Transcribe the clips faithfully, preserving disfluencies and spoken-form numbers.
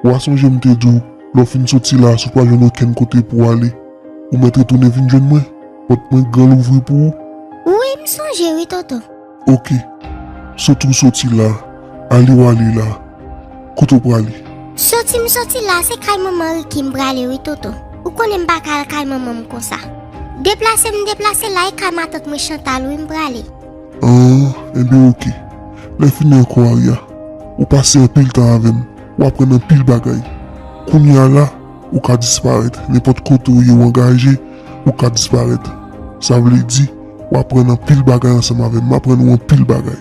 Ou a sonje m te di w, lè w fin soti la, si w pa jwenn okenn kote pou w ale, ou mèt retounen vin jwenn mwen. Pòt mwen gran louvri pou ou. Wi, m sonje wi, tonton. Oke. Soti w soti la, ale w ale la. Kote w prale? Soti m soti la, se kay manman Ricky m prale wi, tonton. Ou konnen m pa ka al kay manman m konsa. Deplase m deplase la, e kay matant mwen Chantal wi m prale. An, enben oke. Lè fini ankò Aria, ou pase anpil tan avè m, ou aprann anpil bagay. Kounye a la, ou ka disparèt. Nenpòt kote ou ye ou angaje, ou ka disparèt. Sa vle di, w aprann anpil bagay ansanm avè m. M aprann ou anpil bagay.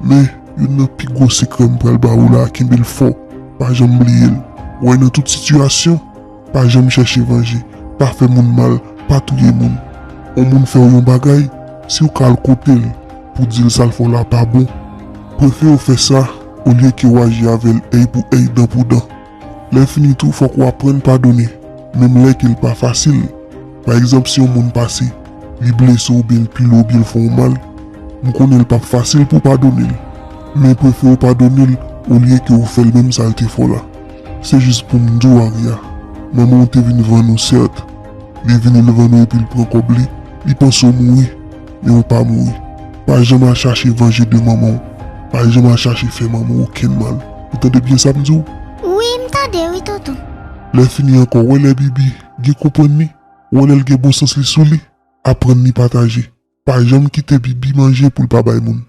Men, youn nan pi gwo sekrè m pral ba ou la, kenbe l fò. Pa janm bliye l. Ou wè, nan tout sitiyasyon, pa janm chèche vanje. Pa fè moun mal, pa touye moun. On moun fè w yon bagay, si w ka al kote l pou di l sa l fè w la pa bon, prefere w fè sa olye ke w aji avè l èy pou èy, dan pou dan. Lè fini tou, fòk w aprann padone, menm lè ke l pa fasil. Pa egzanp, si yon moun pase, li blese w oubyen l pile w oubyen l fè w mal, m konnen l p ap fasil pou w padone l. Men prefere w padone l olye ke w fè l menm sa l te fè w la. Se jis pou m di w, Aria, manman w te vin vann ou, sèt. Li vini, li vann ou epi l pran kòb li. Li panse w mouri, men ou pa mouri. Pa janm al chache vanje de manman w. Pa janm al chache fè manman w okenn mal. Ou tande byen sa m di w? Wi, m tande wi, tonton. Lè fini ankò, wè lè Bibi gen konprann li, wè lè l gen bon sans li sou li, aprann li pataje. Pa janm kite Bibi manje pou l pa bay moun.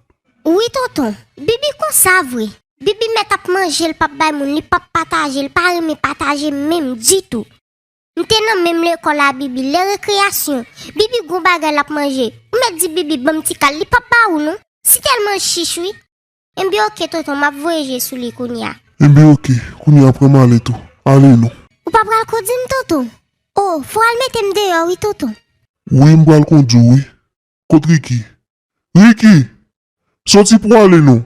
Wi, tonton. Bibi konsa vre. Bibi mèt ap manje, l p ap bay moun, li p ap pataje, l pa renmen pataje menm ditou. M te nan menm lekòl a Bibi, lè rekreyasyon, Bibi gon bagay l ap manje. Ou mèt di Bibi ban m ti kal, li p ap ba ou non. Si tèlman l chich wi. Enben oke, tonton, m ap voye je sou li kounye a. Enben oke, kounye a pran m ale tou. Ale non. Ou pa pral kondi m, tonton? O, fò w al mete m deyò wi, tonton. Wi, m pral kondi w wi. Kot Ricky? Ricky! Soti pou w ale non.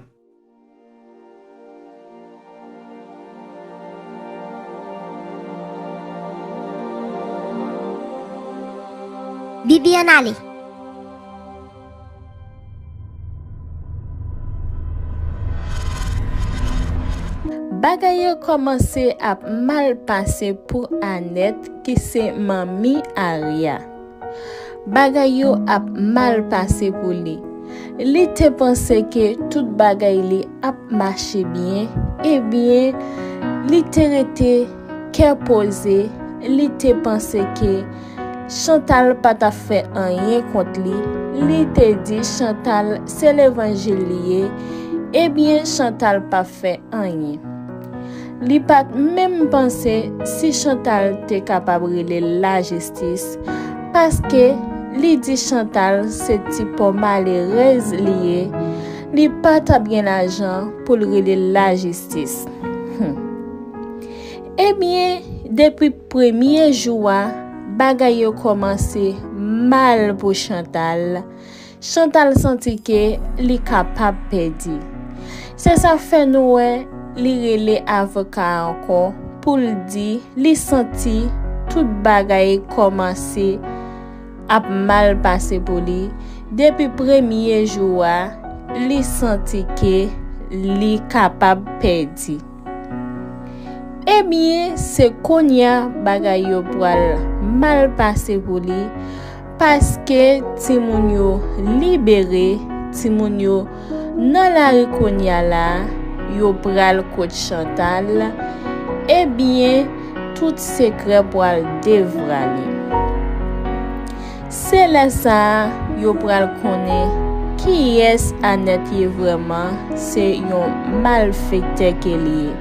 Bibi, ann ale. Bagay yo kòmanse ap mal pase pou Anèt ki se manmi Aria. Bagay yo ap mal pase pou li. Li te panse ke tout bagay li ap mache byen, ebyen, li te rete kè poze, li te panse ke Chantal pa t ap fè anyen kont li, li te di Chantal se levanjil li ye, ebyen Chantal pa fè anyen. Li pa t menm panse si Chantal te kapab rele lajistis, paske li di Chantal se ti pò malerèz li ye, li pa t ap gen lajan pou l rele lajistis. Hum. Ebyen, depi premye jou a, bagay yo kòmanse mal pou Chantal. Chantal santi ke li kapab pèdi. Se sa fè nou wè li rele avoka a ankò pou l di li santi tout bagay kòmanse ap mal pase pou li. Depi premye jou a, li santi ke li kapab pèdi. Ebyen, se kounye a bagay yo pral mal pase pou li, paske timoun yo libere, timoun yo nan lari kounye a la, yo pral kot Chantal, ebyen, tout sekrè pral devwale. Se lè sa a, yo pral konnen kiyès Anèt ye vrèman, se yon malfektè ke li ye.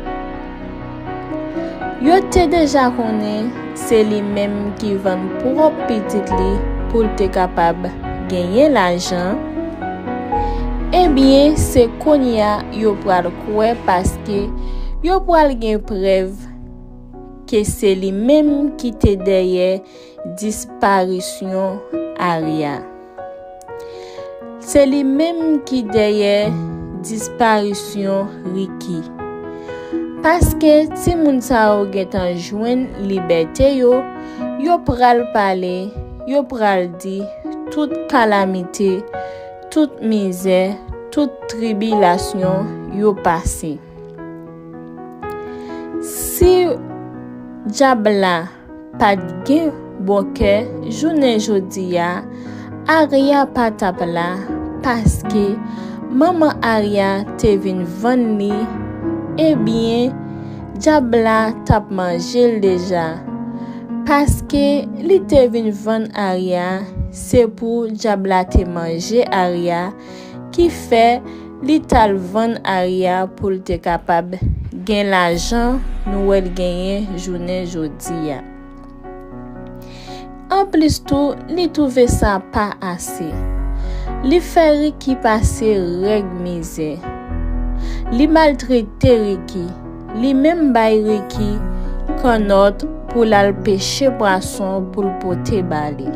Yo te deja konnen se li menm ki vann pwòp pitit li pou l te kapab genyen lajan. Ebyen, se kounye a yo pral kwè paske yo pral gen prèv ke se li menm ki te dèyè disparisyon Aria. Se li menm ki dèyè disparisyon Ricky. Paske timoun sa yo gentan jwenn libète yo, yo pral pale, yo pral di tout kalamite, tout mizè, tout tribilasyon yo pase. Si dyab la pa t gen bon kè jounen jodi a, Arya pa t ap la, paske manman Arya te vin vann li, ebyen, dyab la t ap manje l deja. Paske li te vin vann Arya, se pou dyab la te manje Arya, ki fè li t al vann Arya pou l te kapab gen lajan nou wè l genyen jounen jodi a. Anplis tou, li twouve sa pa ase. Li fè Ricky pase règ mizè. Li maltrete Ricky. Li menm bay Ricky kannòt pou l al peche pwason pou l pote ba li.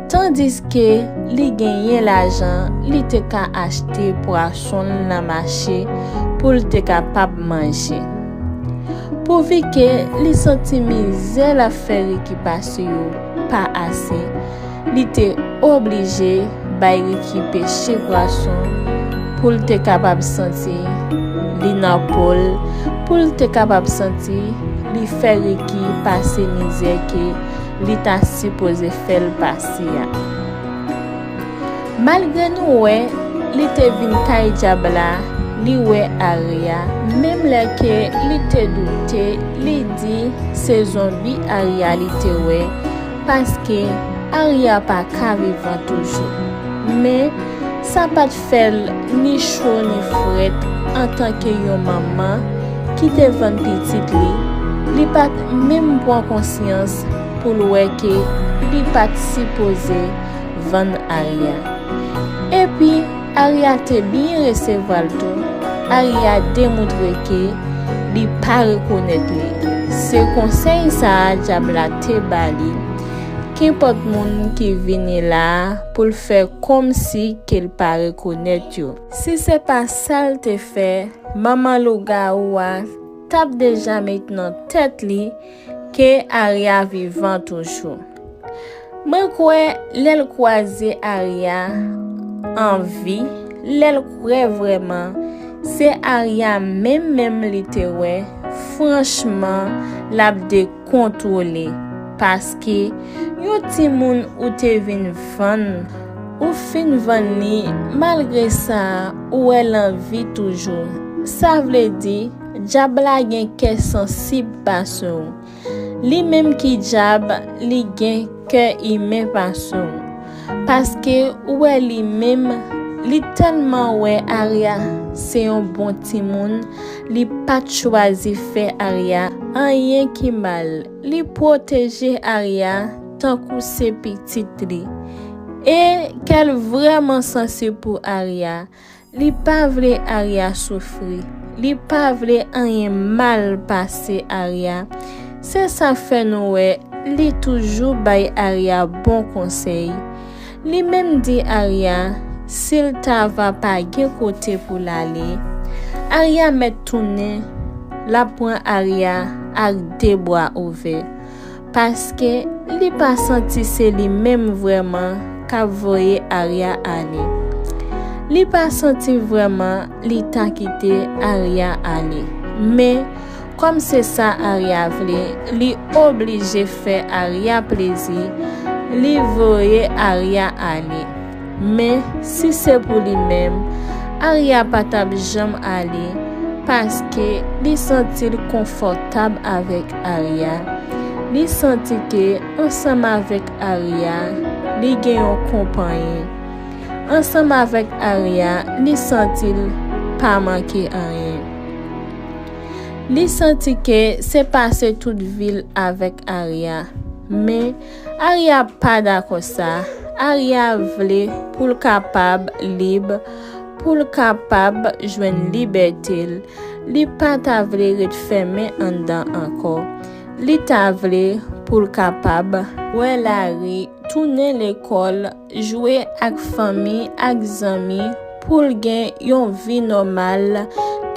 Tandiske li genyen lajan, li te ka achte pwason l nan mache pou l te kapab manje. Pouvi ke li santi mizè l ap fè Ricky pase yo pa ase, li te oblije bay Ricky peche pwason pou l te kapab santi li nan po l, pou l te kapab santi li fè Ricky pase mizè ke li ta sipoze fè l pase a. Malgre nou wè li te vin kay dyab la, li wè Arya, menm lè ke li te doute, li di se zonbi Arya li te wè, paske Arya pa ka vivan toujou. Men, sa pa t fè l ni cho ni frèt antanke yon manman ki te vann pitit li, li pa t menm pran konsyans pou l wè ke li pa t sipoze vann Arya. Epi, Arya te byen resevwa l tou. Arya demoutre ke li pa rekonèt li. Se konsèy sa a dyab la te ba li. Kenpòt moun ki vini la a pou l fè kòmsi ke l pa rekonèt yo. Si se pa sa l te fè, manman lougawou a t ap deja met nan tèt li ke Arya vivan toujou. Mwen kwè lè l kwaze Arya an vi, lè l kwè vrèman se Arya menm menm li te wè, franchman, l ap dekontwole. Paske yon timoun ou te vin vann, ou fin vann li, malgre sa, ou wè l an vi toujou. Sa vle di, dyab la gen kè sansib pase w. Li menm ki dyab, li gen kè imen pase w. Paske ou wè li menm, li tèlman wè Arya se yon bon timoun, li pa t chwazi fè Arya anyen ki mal. Li pwoteje Arya tankou se pitit li. E kè l vrèman sansib pou Arya. Li pa vle Arya soufri. Li pa vle anyen mal pase Arya. Se sa fè nou wè li toujou bay Arya bon konsèy. Li menm di Arya, si l ta va pa gen kote pou l ale, Arya mèt tounen, l ap pran Arya ak de bra ouvè. Paske li pa santi se li menm vrèman k ap voye Arya ale. Li pa santi vrèman li ta kite Arya ale. Men, kòm se sa Arya vle, li oblije fè Arya plezi, li voye Arya ale. Men, si se pou li menm, Arya pa t ap janm ale, paske li santi l konfòtab avèk Arya. Li santi ke ansanm avèk Arya, li gen yon konpanyen. Ansanm avèk Arya, li santi l pa manke anyen. Li santi ke se pase tout vi l avèk Arya. Men, Arya pa dakò sa. Arya vle pou l kapab lib, pou l kapab jwenn libète l. Li pa ta vle ret fèmen anndan ankò. Li ta vle pou l kapab wè lari, tounen lekòl, jwe ak fanmi, ak zanmi, pou l gen yon vi nòmal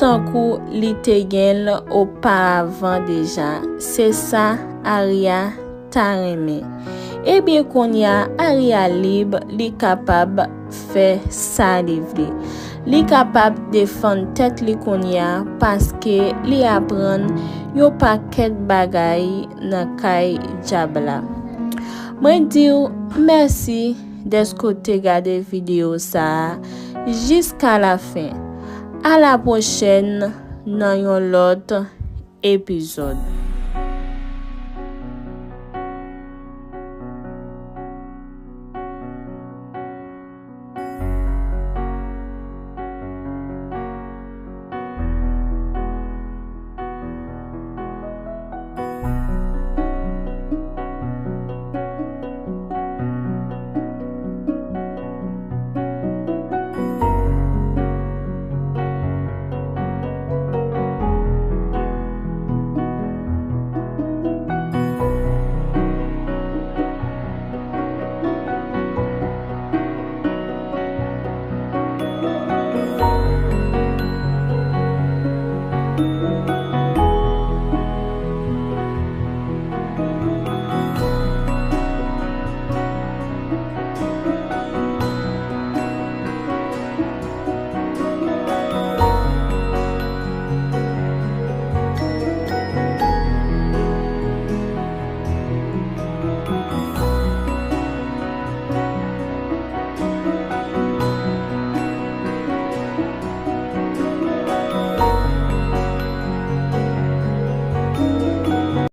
tankou li te gen l oparavan deja. Se sa Arya ta renmen. Ebyen kounye a, Arya lib, li kapab fè sa li vle. Li kapab defann tèt li kounye a paske li aprann yon pakèt bagay nan kay dyab la. Mwen di w mèsi dèske w te gade videyo sa a jiska lafen. A la pwochèn nan yon lòt epizòd.